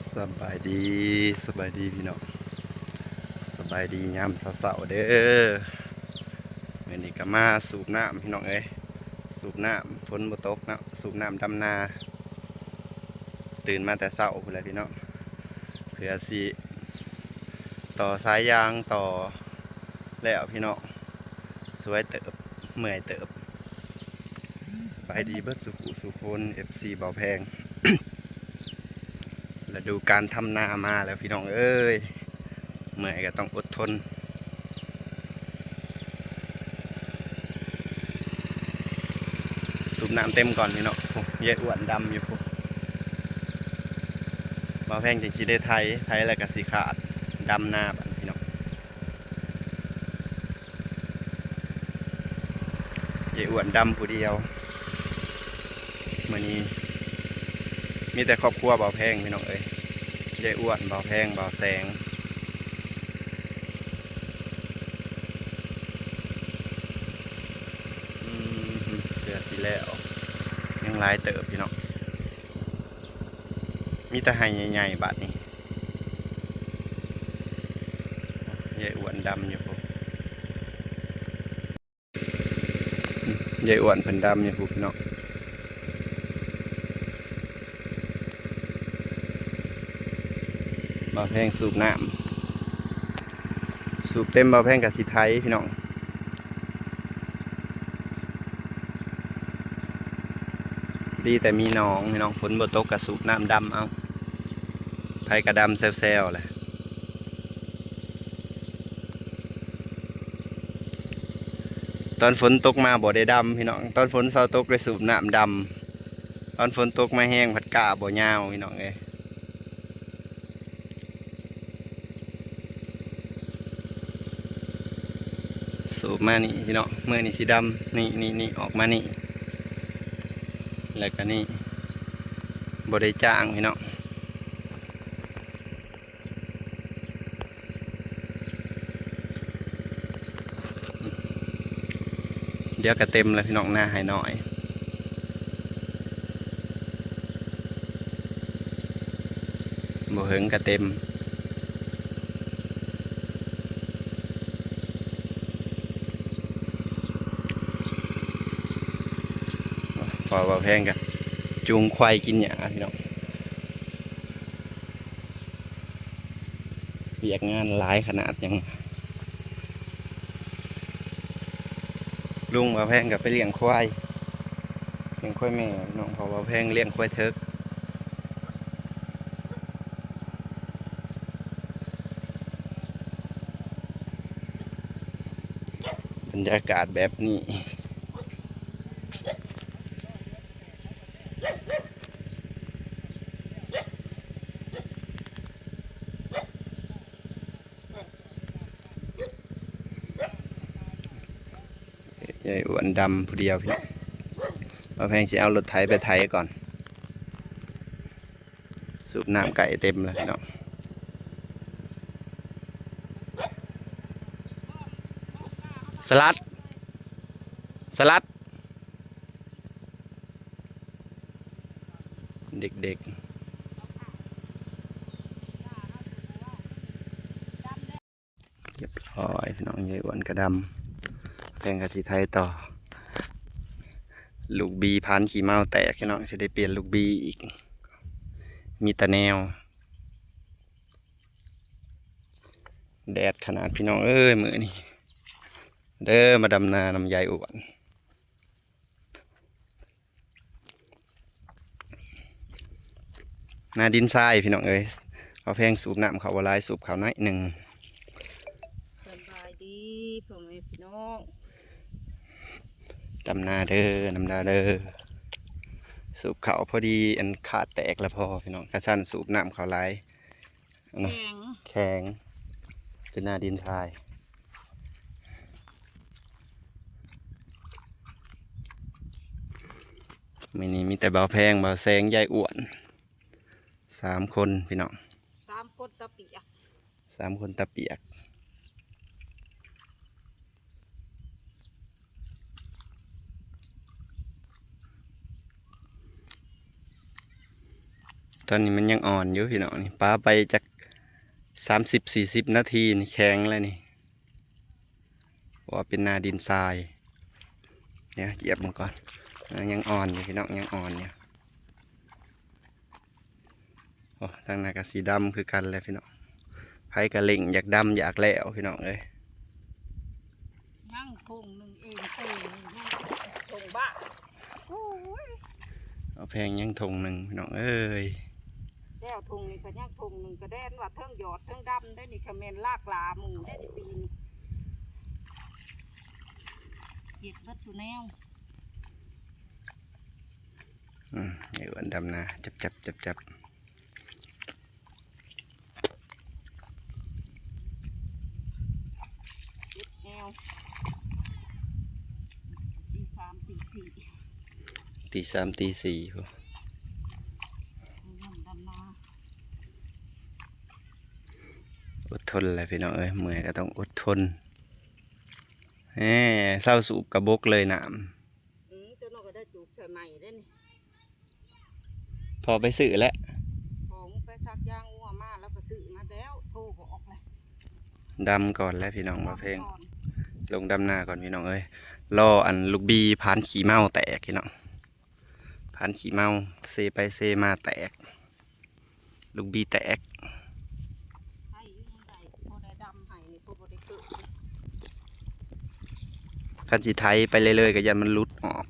ສະບາຍດີ ສະບາຍດີພີ່ນ້ອງ ສະບາຍດີຍາມເຊົ້າໆເດີ. ມື້ນີ້ກໍມາສູບນ້ຳພີ່ນ້ອງເອີຍ ສູບນ້ຳ ຝົນບໍ່ຕົກເນາະ ສູບນ້ຳດຳນາ. ຕື່ນມາແຕ່ເຊົ້າພຸ້ນແຫຼະພີ່ນ້ອງ ເພື່ອຊິຕໍ່ສາຍຢາງຕໍ່ແລ້ວພີ່ນ້ອງ. ສວຍເຕີບ ເມື່ອຍເຕີບ. ສະບາຍດີເບິດສູ່ຜູ້ສູ່ຄົນ ເອັຟຊີ ເບົາແພງ. ລະດູການທຳນາມາແລ້ວພີ່ນ້ອງເອີຍ ເມື່ອຍກໍຕ້ອງອົດທົນ. ສູບນ້ຳເຕັມກ່ອນພີ່ນ້ອງ. ໂອ້ ຍາຍອ້ວນດຳຢູ່ພຸ້ນ ເບົາແພງຈັ່ງຊິໄດ້ໄຖ ໄຖແລ້ວກໍຊິຂາດ ດຳນາບາດນີ້ພີ່ນ້ອງ. ຍາຍອ້ວນດຳຜູ້ດຽວ. ມື້ນີ້ມີແຕ່ຄອບຄົວເບົາແພງພີ່ນ້ອງເອີຍ ຍາຍອ້ວນ ເບົາແພງ ເບົາແສງ. ອືມ ເກືອບຊິແລ້ວ ຍັງຫຼາຍເຕີບພີ່ນ້ອງ. ມີແຕ່ໄຮ່ໃຫຍ່ໆບາດນີ້ ຍາຍອ້ວນດຳຢູ່ພຸ້ນ ຍາຍອ້ວນເພິ່ນດຳຢູ່ພຸ້ນພີ່ນ້ອງ. ເບົາແພງສູບນ້ຳ ສູບເຕັມ ເບົາແພງກໍຊິໄຖພີ່ນ້ອງ. ດີແຕ່ມີໜອງພີ່ນ້ອງ ຝົນບໍ່ຕົກກໍສູບນ້ຳດຳເອົາ ໃຜກໍດຳແຊວໆແຫຼະ. ຕອນຝົນຕົກມາບໍ່ໄດ້ດຳພີ່ນ້ອງ ຕອນຝົນເຊົາຕົກໄດ້ສູບນ້ຳດຳ ຕອນຝົນຕົກມາແຮງພັດກ້າບໍ່ຍາວພີ່ນ້ອງເອີຍ. ສູບມານີ້ພີ່ນ້ອງ ເມື່ອນີ້ຊິດຳ ນີ້ ນີ້ ນີ້ ອອກມານີ້ ແລ້ວກໍນີ້ ບໍ່ໄດ້ຈ້າງພີ່ນ້ອງ. ດຽວກໍເຕັມແລ້ວພີ່ນ້ອງ ນາໄຮ່ນ້ອຍ ບໍ່ເຫິງກໍເຕັມ. ພໍ່ເບົາແພງກໍຈູງຄວາຍກິນຫຍ້າພີ່ນ້ອງ. ວຽກງານຫຼາຍຂະໜາດຫຍັງ ລຸງບ່າວແພງກໍໄປລ້ຽງຄວາຍ ລ້ຽງຄວາຍແມ່ ນ້ອງພໍ່ບ່າວແພງລ້ຽງຄວາຍເຖິກ. ບັນຍາກາດແບບນີ້ ຍາຍອ້ວນດຳຜູ້ດຽວພີ່ນ້ອງ ບ່າວແພງຊິເອົາລົດໄຖໄປໄຖກ່ອນ. ສູບນ້ຳໄກ່ເຕັມແລ້ວພີ່ນ້ອງ. ສະຫຼັດ ສະຫຼັດ ເດັກໆ ຮຽບຮ້ອຍພີ່ນ້ອງ ຍາຍອ້ວນກະດຳ ແພງກະຊິໄຖຕໍ່. ລູກບີພານຂີ້ເມົາແຕກພີ່ນ້ອງ ຊິໄດ້ປ່ຽນລູກບີອີກ ມີແຕ່ແນວ. ແດດຂະໜາດພີ່ນ້ອງເອີຍ ມື້ນີ້ເດີ ມາດຳນານຳຍາຍອ້ວນ. ນາດິນຊາຍພີ່ນ້ອງເອີຍ ເອົາແພງສູບນ້ຳເຂົ້າບໍ່ຫຼາຍ ສູບເຂົ້າໜ້ອຍໜຶ່ງ. ສະບາຍດີພໍ່ແມ່ພີ່ນ້ອງ ດຳນາເດີ ດຳນາເດີ. ສູບເຂົ້າພໍດີ ອັນຂາດແຕກລະພໍພີ່ນ້ອງ ຄັນຊັ້ນສູບນ້ຳເຂົ້າຫຼາຍ ອັນນະ ແຂງ ແຂງ ເປັນໜ້າດິນຊາຍ. ມື້ນີ້ມີແຕ່ບ່າວແພງ ບ່າວແສງ ຍາຍອ້ວນ ສາມຄົນພີ່ນ້ອງ ສາມຄົນຕາປຽກ ສາມຄົນຕາປຽກ. ເ ຕອນນີ້ມັນຍັງອ່ອນຢູ່ພີ່ນ້ອງ ນີ້ປາໄປຈັກສາມສິບສີ່ສິບນາທີນີ້ແຂງແລ້ວນີ້ ເພາະວ່າເປັນໜ້າດິນຊາຍ. ດຽວຢຽບມັນກ່ອນ ເອີ ຍັງອ່ອນຢູ່ພີ່ນ້ອງ ຍັງອ່ອນຢູ່. ໂອ້ ທາງນັ້ນກໍສີດຳຄືກັນແຫຼະພີ່ນ້ອງ ໃຜກໍເລັ່ງຢາກດຳຢາກແລ້ວພີ່ນ້ອງເອີຍ. ຍັງທົ່ງໜຶ່ງເອງເຕັມທົ່ງບາດ ໂອ້ຍ ເອົາແພງຍັງທົ່ງໜຶ່ງພີ່ນ້ອງເອີຍ. ແລ້ວທົ່ງນີ້ກໍຍັງທົ່ງໜຶ່ງ ກະແດນວ່າເທິງຢອດເທິງດຳໄດ໋ນີ້ ຄະແມ່ນລາກຫຼາໝູ່ໄດ໋ນີ້ປີນີ້ ເຮັດເບິດສູ່ແນວ. ອືມ ໄອ້ອ້ວນດຳນາ ຈັບໆ ຈັບໆ. ເຈັບແອວ ຕີສາມຕີສີ່ ຕີສາມຕີສີ່ພຸ້ນ ດຳນາ ອົດທົນແຫຼະພີ່ນ້ອງເອີຍ ເມື່ອຍກໍຕ້ອງອົດທົນ. ແໝ ເຊົາສູບກະບົກເລີຍນ້ຳ. ອືມ ເຈົ້ານ້ອຍກໍໄດ້ຈູບໃສ່ໃໝ່ເດ້ນີ້ ພໍໄປຊື້ແຫຼະ ພໍໄປຊັກຢາງົວມາ ແລ້ວກໍຊື້ມາແລ້ວ ໂທບອກແຫຼະ. ດຳກ່ອນແຫຼະພີ່ນ້ອງ ບ່າວແພງ ດຳກ່ອນ ລົງດຳນາກ່ອນພີ່ນ້ອງເອີຍ. ລໍອັນລູກບີພານຂີ້ເມົາແຕກພີ່ນ້ອງ ພານຂີ້ເມົາເຊໄປເຊມາແຕກ ລູກບີແຕກ. ໄຖຢູ່ ຍັງໄດ້ ພໍໄດ້ດຳໃຫ້ນີ້ ພໍບໍ່ໄດ້ເກີດ. ຄັນຊິໄຖໄປເລື້ອຍໆ ກໍຢ້ານມັນຫຼຸດອອກ.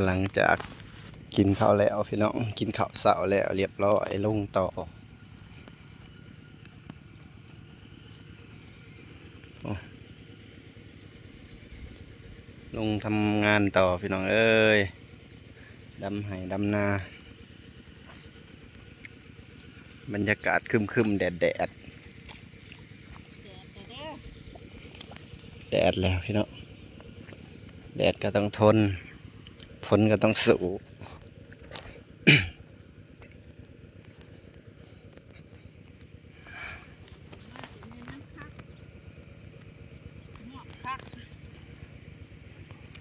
ຫຼັງຈາກກິນເຂົ້າແລ້ວພີ່ນ້ອງ ກິນເຂົ້າເຊົ້າແລ້ວລຽບຮ້ອຍ ລົງຕໍ່ ໂອ້ ລົງທຳງານຕໍ່ພີ່ນ້ອງເອີຍ ດຳໄຮ່ດຳນາ. ບັນຍາກາດຄຶມໆ ແດດໆ ແດດແລ້ວພີ່ນ້ອງ ແດດກໍຕ້ອງທົນ ຝົນກໍຕ້ອງສູ້.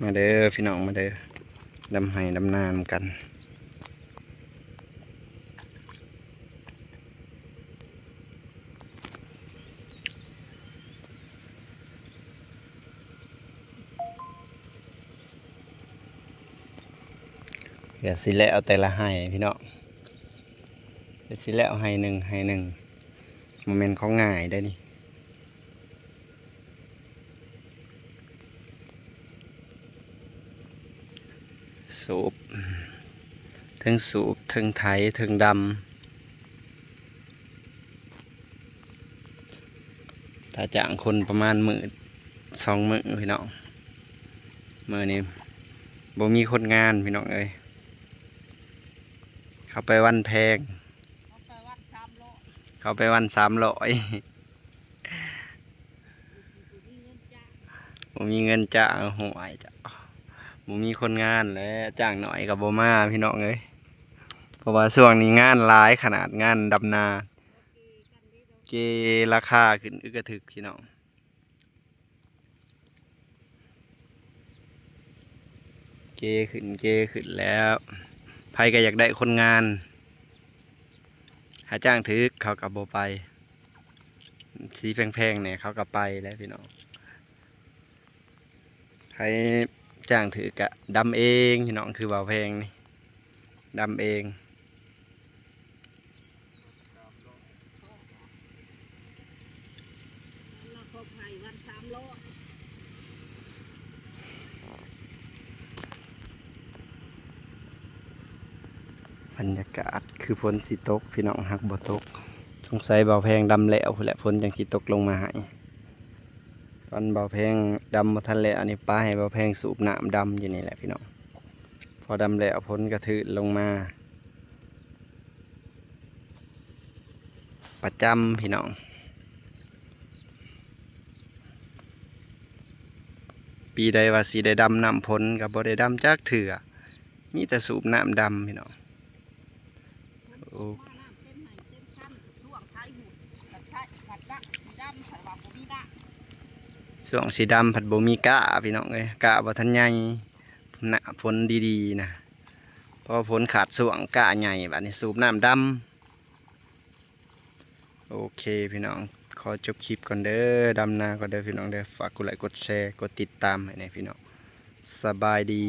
ມາເດີພີ່ນ້ອງ ມາເດີ ດຳໄຮ່ດຳນານຳກັນ. ກະຊິແລ້ວແຕ່ລະໄຮ່ພີ່ນ້ອງ ກະຊິແລ້ວໄຮ່ໜຶ່ງໄຮ່ໜຶ່ງ ບໍ່ແມ່ນຂອງງ່າຍເດ້ນີ້. ສູບ ເທິງສູບ ເທິງໄຖ ເທິງດຳ. ຖ້າຈ້າງຄົນປະມານມື້ສອງມື້ພີ່ນ້ອງ ມື້ນີ້ບໍ່ມີຄົນງານພີ່ນ້ອງເອີຍ ເຂົາໄປວັນແພງ ເຂົາໄປວັນສາມຮ້ອຍ ເຂົາໄປວັນສາມຮ້ອຍ. ບໍ່ມີເງິນຈ້າງ ບໍ່ມີເງິນຈ້າງ ໂຫຍ ບໍ່ມີຄົນງານແຫຼະ ຈ້າງໜ້ອຍກໍບໍ່ມາພີ່ນ້ອງເອີຍ ເພາະວ່າຊ່ວງນີ້ງານຫຼາຍຂະໜາດ ງານດຳນາ ເກລາຄາຂຶ້ນອຶກກະທຶກພີ່ນ້ອງ. ເກຂຶ້ນ ເກຂຶ້ນແລ້ວ ໃຜກໍຢາກໄດ້ຄົນງານ ຖ້າຈ້າງຖືກເຂົາກໍບໍ່ໄປ ສີແພງໆ ແດ່ເຂົາກໍໄປແລ້ວພີ່ນ້ອງ ໃຜຈ້າງຖືກກະດຳເອງພີ່ນ້ອງ ຄືບ່າວແພງນີ້ ດຳເອງ. ບັນຍາກາດຄືຝົນຊິຕົກພີ່ນ້ອງ ຫາກບໍ່ຕົກ ສົງໄສບ່າວແພງດຳແລ້ວພຸ້ນແຫຼະ ຝົນຈັ່ງຊິຕົກລົງມາໃຫ້. ຕອນບ່າວແພງດຳບໍ່ທັນແລ້ວນີ້ ປາໃຫ້ບ່າວແພງສູບນ້ຳດຳຢູ່ນີ້ແຫຼະພີ່ນ້ອງ ພໍດຳແລ້ວຝົນກະຖືນລົງມາ ປະຈຳພີ່ນ້ອງ ປີໃດວ່າຊິໄດ້ດຳນ້ຳຝົນກໍບໍ່ໄດ້ດຳຈັກເທື່ອ ມີແຕ່ສູບນ້ຳດຳພີ່ນ້ອງ. ໂອ້ ມານ້ຳເຕັມໄຮ່ເຕັມຄັນ ຊ່ວງໄຖຫຸດ ບັດໄຖ ບັດລະຊິດຳ ຂ້ອຍວ່າບໍ່ມີນ້ຳ ຊ່ວງຊິດຳພັດບໍ່ມີກ້າພີ່ນ້ອງເອີຍ ກ້າບໍ່ທັນໃຫຍ່ ໜ້າຝົນດີໆນະ ພໍຝົນຂາດຊ່ວງກ້າໃຫຍ່ ບາດນີ້ສູບນ້ຳດຳ. ໂອເຄພີ່ນ້ອງ ຂໍຈົບຄລິບກ່ອນເດີ ດຳນາກ່ອນເດີພີ່ນ້ອງເດີ ຝາກກົດໄລກົດແຊ ກົດຕິດຕາມໃຫ້ແດ່ພີ່ນ້ອງ ສະບາຍດີ.